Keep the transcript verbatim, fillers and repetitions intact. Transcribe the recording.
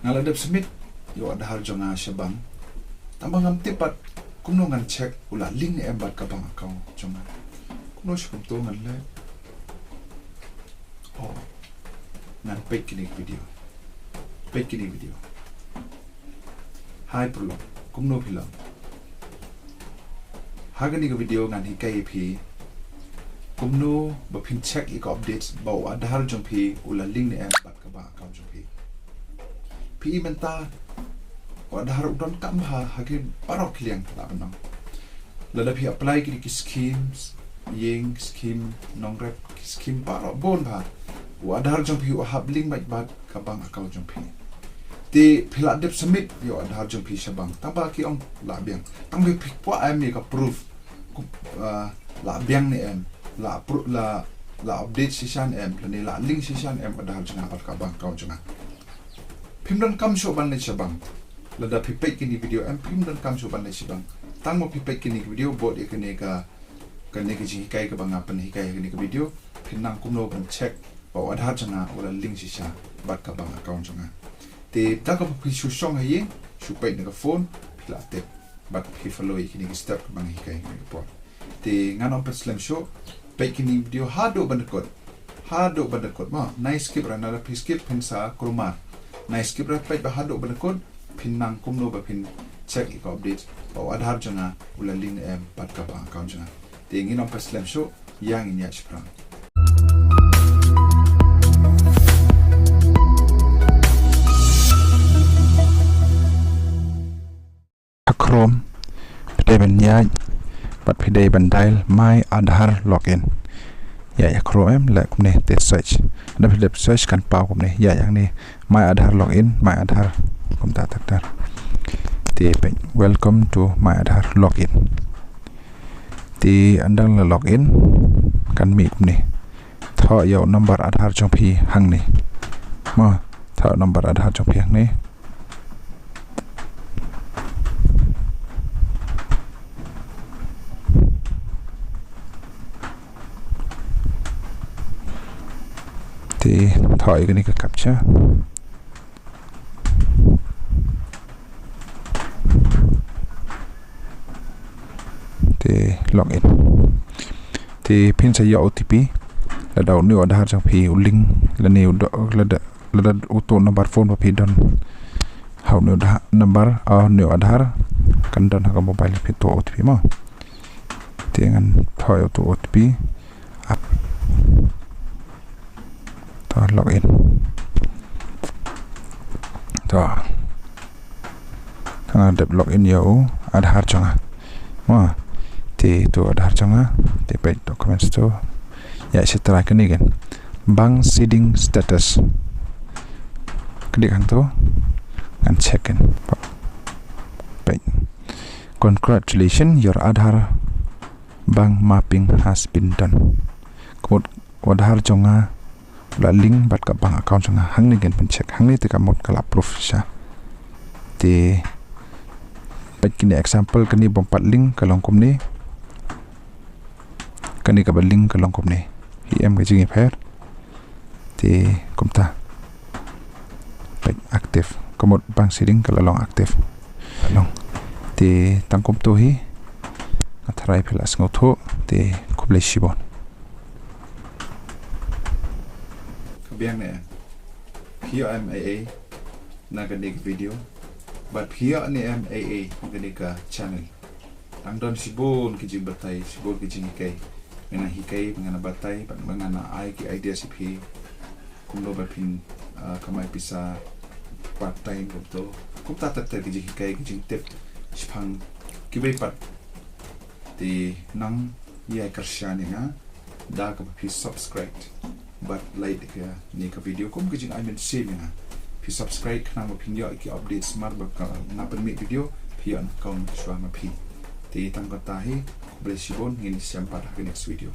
Nga la dep submit ïa u Aadhaar jong nga sha bank. Tangba ngam tip pat kumno ngan check u la link ne em bad ka bank account jong nga. Kumno shu kumto ngan leh. Oh, ngan peit kine ki video. Peit kine ki video. Hi paralok, kumno phi long? Ha kane ka video ngan hikai ïa phi kumno ba phin check ïa ka update ba u Aadhaar jong phi u la link ne em bad ka bank account jong phi. Phi i mynta u Aadhaar u donkam ha, ha ki baroh ki liang la ban ong. Lada phi apply ki, ki schemes, ïing, scheme nongrep, ki scheme baroh bun bha. U Aadhaar jong phi u hap link bad, bad ka bank account jong phi. Te phi la dep submit ïa u Aadhaar jong phi sha bank. Tangba ki ong la biang. Tangba phi kwah em ïa ka proof. Ku-, ah, la biang ne em. La pro-, la, la update shisha ne em. Lane la link shisha ne em u Aadhaar jong nga bad ka bank account jong nga. Phim donkam shuh ban leit sha bank. Lada phi peit kine ki video em phim donkam shuh ban leit sha bank. Tang mo phi peit kine ki video bad ïa kane ka, kane ka jinghikai kaba nga pynhikai ha kane ka video. Phin nang kumno ban check ba u Aadhaar jong nga u la link shisha bad ka bank account jong nga. Te da kaba phi shu shong ha ïing, shu peit na ka phone, phi la tip. Bad phi follow ïa kine ki step kaba nga hikai ha kane ka por. Te ngan ym pynslem shuh, peit kine ki video haduh ban da kut. Haduh ban da kut mo. Nai skip ra, lada phi skip phin sa kulmar. Nai skip ra, peit ba haduh ban da kut, phin nang kumno ba phin check ïa ka update ba u Aadhaar jong nga u la link ne em bad ka bank account jong nga. Te ngin ym pynslem shuh, ïa ngin ïaid shaphrang. Ha Chrome, phi dei ban ïaid, bad phi dei ban dial My Aadhaar Login. Ïaid ha Chrome em, leh kumne te search. Lada phi dep search kan paw kumne, ïaid hangne My Aadhaar Login, My Aadhaar, kumta ter ter. Te peit, Welcome to My Aadhaar Login. Te ynda la login, kan mih kumne. Thoh ïa u number Aadhaar jong phi hangne. Mo, thoh number Aadhaar jong phi hangne. Te thoh ïa kane ka captcha. Te login. Te phin sa ïoh O T P. Lada une u Aadhaar jong phi u link, lane u do-, lada, lada uto u number phone ba phi don ha une u Aadhaar number, ah, une u Aadhaar kan don ha ka mobile phi, to O T P mo. Te ngan thoh ïa uto O T P. Ap. To login. To. Te nga dep login ïa u Aadhaar jong nga. Mo. Te to Aadhaar jong nga. Te peit documents to. Ïa shi trai kane kan. Bank seeding status. Klik hangto. Ngan check kan. Peit. Congratulations, your Aadhaar bank mapping has been done. Ka mut u Aadhaar jong nga u la link bad ka bank account jong nga. Hangne ngin pyncheck. Hangne te ka mut ka la approve shisha. Te peit kine example, kane bym pat link ka long kumne. Kane kaba link ka long kumne. Hi em ka jingïapher. Te kumta. Peit active. Ka mut bank seeding ka la long active. Ka long. Te tang kumto hi. Nga tharai phi la sngewthuh. Te khublei shibun. Ka biang ne em? Phi ïoh em ei ei na kane ka video? Bad phi ïoh ne em ei ei na kane ka channel? Tang don shibun ki jingbatai, shibun ki jinghikai. Nga nang hikai, nga nang batai, bad nga nang ai ki idea sha phi. Kumno ba phin, ah, kamai pisa part time kumto. Kumta ter ter ki jinghikai, ki jingtip shaphang kiwei pat. Te nang ïai kyrshan ïa nga da kaba phi subscribe bad like ïa kane ka video kum ka jingai mynsiem ïa nga. Phi subscribe khnang ba phin ïoh ïa ki updates mar ba ka nga pynmih video phi ïoh nyngkong shuwa ma phi. Te tang kata hi, khublei shibun, ngin ïashem pat ha ka next video.